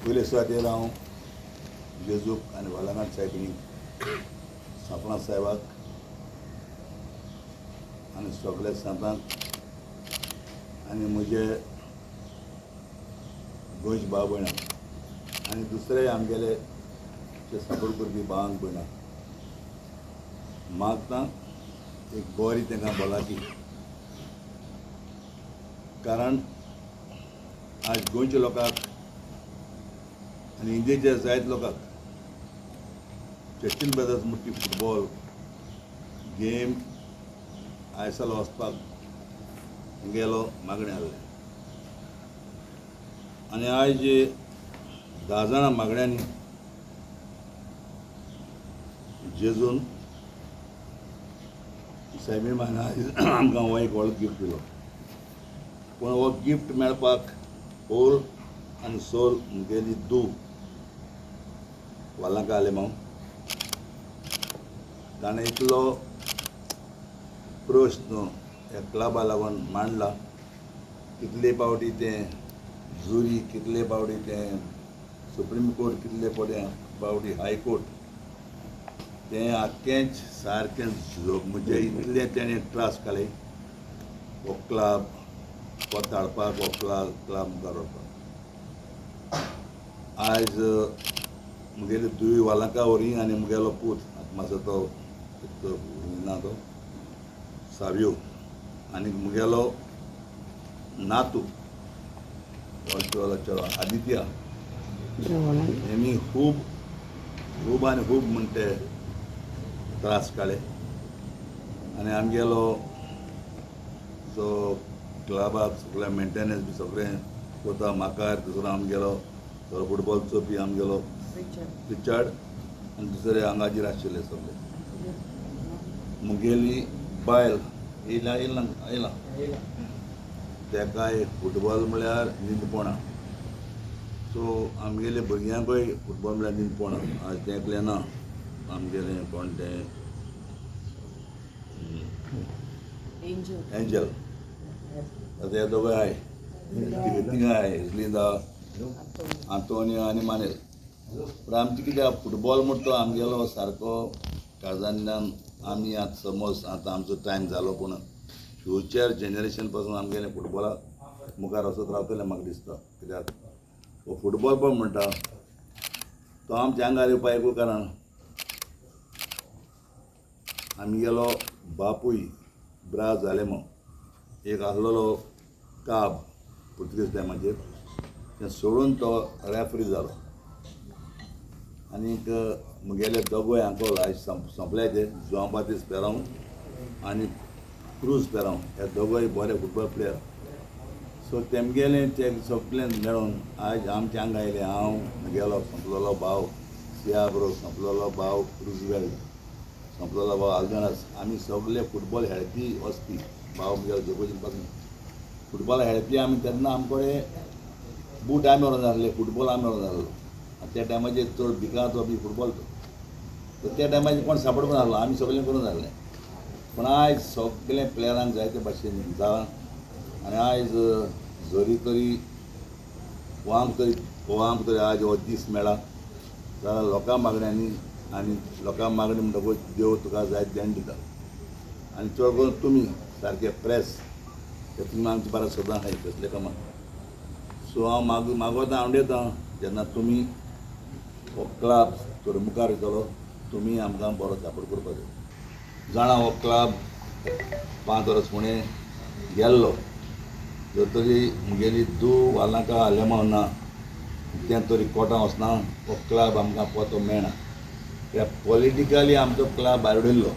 पयले सुवातेर हांव जेजूक आनी वालांगाट सायबिणीक, सांपळा साहेबाक आनी सगल्या सांतांक आनी म्हजे गोंयचे भाव भयणांक आनी दुसरे आमगेले जे सपोर्ट करपी भावांक भयणांक मागता एक बरी तांकां भलायकी. कारण आज गोंयच्या लोकांक आनी इंडियेच्या जायत लोकांक चर्चील ब्रदर्स म्हणटी फुटबॉल गेम आयसाल वचपाक गेलो मागणें आहलें. आनी आयज 10 जाणां मागण्यांनी जेजून सायबीण मायन आयज आमकां हो एक व्हडलो गिफ्ट दिलो. पूण हो गिफ्ट मेळपाक होल आनी सोल मुगेली धूव वालांका आलेमांव ताणें इतलो प्रश्न ह्या क्लबा लागून मांडला. कितले पावटी तें जुरी, कितले पावटी तें सुप्रीम कोर्ट, कितले पावटी हायकोर्ट, तें आख्खेंच सारकें म्हणजे इतलें तेणें त्रास काडले हो क्लब परत हाडपाक, हो क्लब मुखार व्हरपाक. आयज मुगेली दुवी वालांका वरी आनी मुगेलो पूत आतां मातसो तो ना तो सावियो आनी मुगेलो नातू चलो आदित्य हेमी खूब खूब आनी खूब म्हणटे त्रास काडले. आनी आमगेलो जो क्लबाक सगळें मेंटेनन्स बी सगळें कोता म्हाका, दुसरो आमगेलो सगळो फुटबॉल चोपी आमगेलो रिचार्ड आनी दुसरे हांगाचेर आशिल्ले सगळे. मुगेली बायल येयला येयला येयला तेकाय फुटबॉल म्हळ्यार न्हिदपणां. सो आमगेले भुरग्यांकूय फुटबॉल म्हळ्यार न्हिदपणां. आज तें एकलें ना, आमगेलें कोण तें एंजल, आतां हे दोगूय आहाय, तिगां आहाय, लिंदा, आंतोनियो आनी मानेल. पूण आमचें कित्याक फुटबॉल म्हणटा तो आमगेलो सारको काळजांतल्यान आमी आतां समज आतां आमचो टायम जालो, पूण फ्युचर जनरेशन पासून आमगेलें फुटबॉलाक मुखार वचत रावतलें म्हाका दिसता. कित्याक हो फुटबॉल पण म्हणटा तो आमच्या आंगार येवपा एकूय कारण आमगेलो बापूय ब्राज जालेमो एक आसलेलो काब पुर्तुगेज टायमाचेर, तें सोडून तो रेफरी जालो. आनीक मुगेले दोगूय अंकल आयज सोंपले ते जुआंव बातीस पेरांव आनी क्रूज पेरांव, हे दोगूय बरे फुटबॉल प्लेयर. सो तेमगेलें ते सगळें मेळून आयज आमच्या हांगा आयले. हांव, म्हगेलो सोंपलेलो भाव सियाब्रो, सोंपलेलो भाव रुजवेल, सोंपलेलो भाव आल्देनास, आमी सगळे फुटबॉल खेळपी वचपी. भाव म्हगेलो जोकोजीन पासून फुटबॉल खेळपी आमी. तेन्ना आमकडे बूट आमी व्हरोन जाल्ले, फुटबॉल आमी व्हरोन जाल्लो. आनी त्या टायमाचेर चड बिकाचो बी फुटबॉल तो त्या टायमाचेर कोण सपोर्ट करून जाल्लो, आमी सगळें करून जाल्लें. पूण आयज सगळें प्लेयरांक जायते भाशेन जालां. आनी आयज जरी तरी गोवांक तरी गोवांक तरी आयज हो दीस मेळ्ळा जाल्यार लोकां मागण्यांनी आनी लोकां मागणी म्हणटकूच देव तुका जायत देण दिता. आनी चड करून तुमी सारके प्रेस ते तुमी आमचे बारा सदां आहाय कसले कामाक. सो हांव मागोता आवडेता जेन्ना तुमी हो क्लब थोडो मुखार वयतलो तुमी आमकां बरो सपोर्ट करपाक जाय. जाणा हो क्लब 5 वर्स फुडें गेल्लो, जर तरी मुगेली धूव वालांका आलेमांव ना, तें तरी कोर्टां वचना, हो क्लब आमकां परतो मेळना. कित्याक पॉलिटिकली आमचो क्लब भायर उडयल्लो.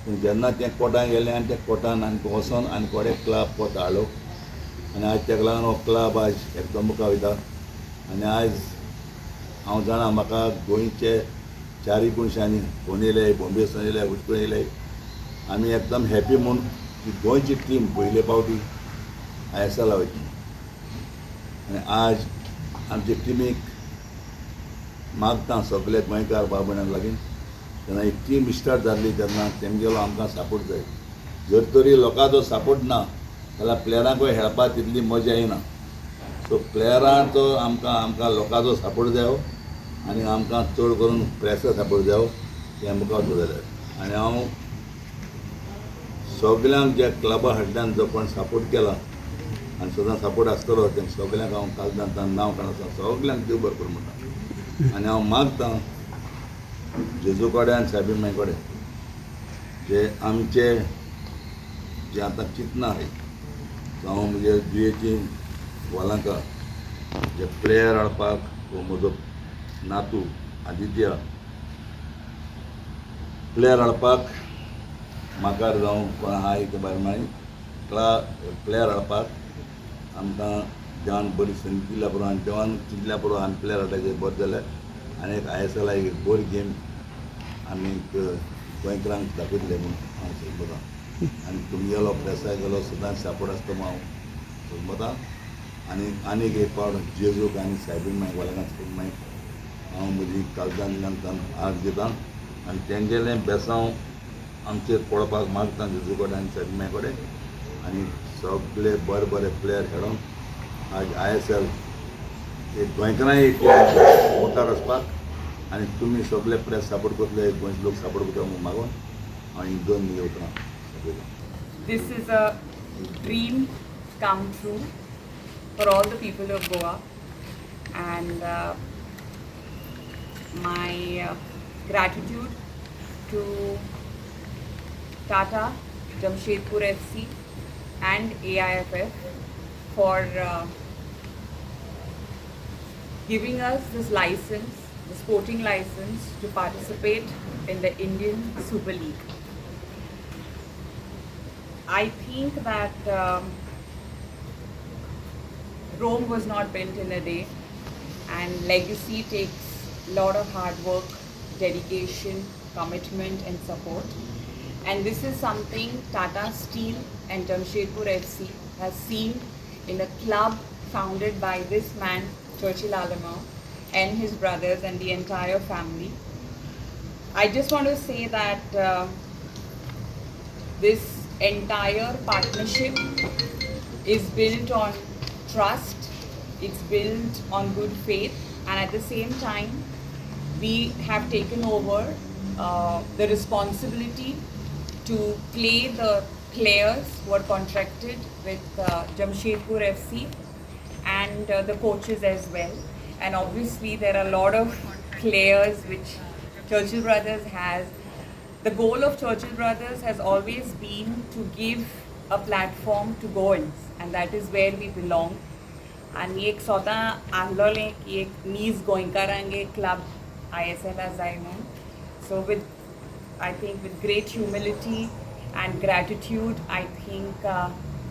पूण जेन्ना तें कोर्टान गेलें आनी त्या कोर्टान आनी वचोन आनी कोडे क्लब परतो हाडलो. आनी आयज तेका लागून हो क्लब आयज एकदम मुखार वयता. आनी आयज हांव जाणा म्हाका गोंयचे चारूय कोनशांनी फोन येयले, बॉम्बे सून येयले, उटकून येयले. आमी एकदम हॅपी म्हूण की गोंयची टीम पयले पावटी ISL वयता. आनी आज आमचे टिमीक मागता सगळे गोंयकार भाव भयणां लागीं, जेन्ना एक टीम स्टार्ट जाल्ली तेन्ना तेमगेलो आमकां सपोर्ट जाय. जर तरी लोकांचो सपोर्ट ना जाल्यार प्लेयरांकूय खेळपाक तितली मजा येना. सो प्लेयरांचो आमकां आमकां लोकांचो सपोर्ट जायो आनी आमकां चड करून प्रेसा सपोर्ट जायो हें मुखार जाल्यार. आनी हांव सगल्यांक ज्या क्लबा फाटल्यान जो कोण सपोर्ट केला आनी सदां सपोर्ट आसतलो तें सगल्यांक हांव कालदान नांव काडना, सगल्यांक देव बरें करूं म्हणटा. आनी हांव मागतां जेजू कडेन आनी सायबीण माय कडेन जे आमचे जे आतां चिंतना आहाय जावं म्हजे जुयेची वॉलांका जे प्लेयर हाडपाक हो म्हजो नातू आदित्य प्लेयर हाडपाक म्हाका जावं कोण आहाय ते भायर मागीर प्लेयर हाडपाक आमकां देवान बरी संदी दिल्या पुरो आनी देवान चिंतल्या पुरो आमी प्लेयर हाडटाचे बरें जाल्यार आनी एक ISL एक बरी गेम आमी गोंयकारांक दाखयतले म्हूण हांव समजतां. आनी तुमगेलो प्रेसा गेलो सदांच सपोर्ट आसता म्हूण हांव समजतां. आनी आनीक एक फावट जेजूक आनी सायबीण मायक वाल्याक मायक हांव म्हजी काळजांतल्यान हात दितां आनी तेंगेलें बेसांव आमचेर पडपाक मागता जेजू कडेन आनी सायबीण माय कडेन. आनी सगळे बरे बरे प्लेयर खेळोन आज ISL एक गोंयकारां एक मुखार वचपाक आनी तुमी सगळे प्रेस सपोर्ट करतले, गोंयचे लोक सपोर्ट करता म्हूण मागून हांव दोन म्हजी उतरां सोंपयतां. This is a dream come true for all the people of Goa, and my gratitude to Tata, Jamshedpur FC and AIFF for giving us this license, the sporting license to participate in the Indian Super League. I think that Rome was not built in a day, and legacy takes a lot of hard work, dedication, commitment and support. And this is something Tata Steel and Jamshedpur FC has seen in a club founded by this man, Churchill Alemao, and his brothers and the entire family. I just want to say that this entire partnership is built on trust, it's built on good faith, and at the same time, we have taken over the responsibility to play the players who are contracted with Jamshedpur FC and the coaches as well. And obviously there are a lot of players which Churchill Brothers has. The goal of Churchill Brothers has always been to give a platform to Goans, and that is where we belong. आनी एक स्वता आहलोलें की एक नीज गोंयकारांक एक club ISL जाय म्हणून. So with I think with great humility and gratitude, I think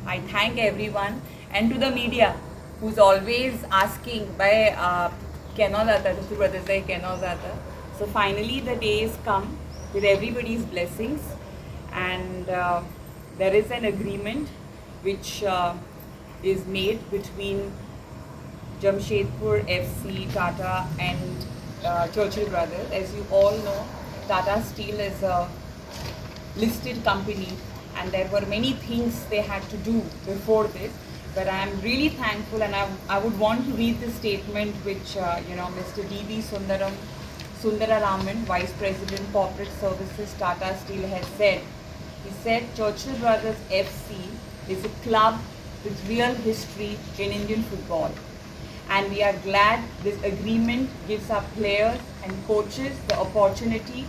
I thank everyone and to the media who's always asking by केन्ना जाता Churchill Brothers केन्ना जाता. So finally the day is come with everybody's blessings, and there is an agreement which is made between Jamshedpur FC, Tata and Churchill Brothers. As you all know, Tata Steel is a listed company and there were many things they had to do before this. But I am really thankful, and I would want to read the statement which Mr. D.V. Sundararaman, Vice President Corporate Services, Tata Steel has said. He said Churchill Brothers FC is a club with real history in Indian football. And we are glad this agreement gives our players and coaches the opportunity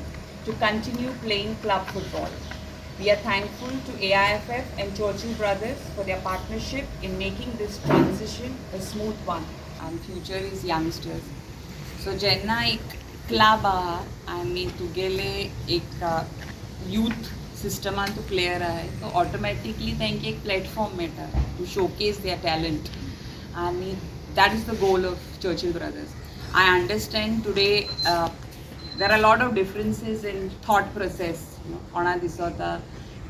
to continue playing club football. We are thankful to AIFF and Churchill Brothers for their partnership in making this transition a smooth one. And future is youngsters. So जेन्ना एक club आहा आनी तुगेले एक youth सिस्टमान तूं player आहाय, so automatically तांकां एक प्लॅटफॉर्म मेळटा टू शोकेस there talent, आनी that is the goal of Churchill Brothers. I understand today there are lot of differences in thought process. कोणा दिसता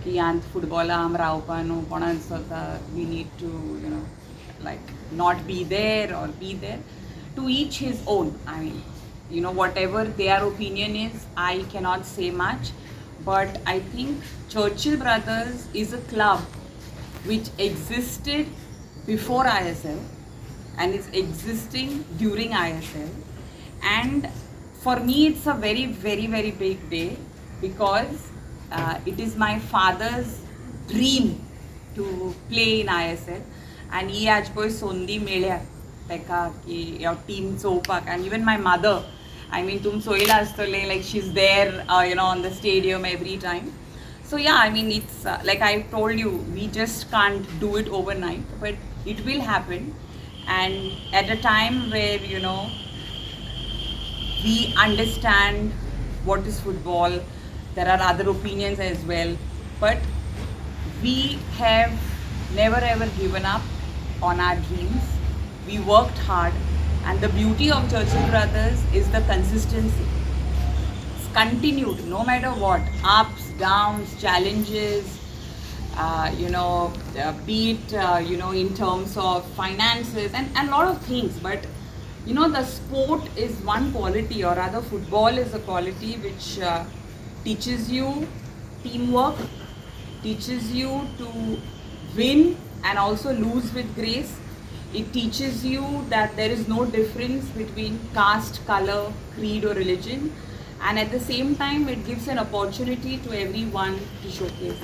की यान फुटबॉला आम रावपा न्हू, कोणा दिसता we need to like not be there or be there. To each his own. I mean, whatever their opinion is, I cannot say much. But I think Churchill Brothers is a club which existed before ISL and is existing during ISL. And for me, it's a very, very, very big day because it is my father's dream to play in ISL. आनी ही आज पळय संदी मेळ्ळ्या ताका की ह्या team चोवपाक. आनी even my mother, I mean, तुमी चोयलां आसतलें, like she is there on the stadium every time. So yeah, I mean, it's like I told you, we just can't do it overnight, but it will happen. And at a time where we understand what is football, there are other opinions as well, but we have never ever given up on our dreams. We worked hard, and the beauty of Churchill Brothers is the consistency. It's continued no matter what, ups, downs, challenges, be it, in terms of finances and a lot of things. But, the sport is one quality, or rather football is a quality which teaches you teamwork, teaches you to win and also lose with grace. It teaches you that there is no difference between caste, color, creed or religion. And at the same time, it gives an opportunity to everyone to showcase.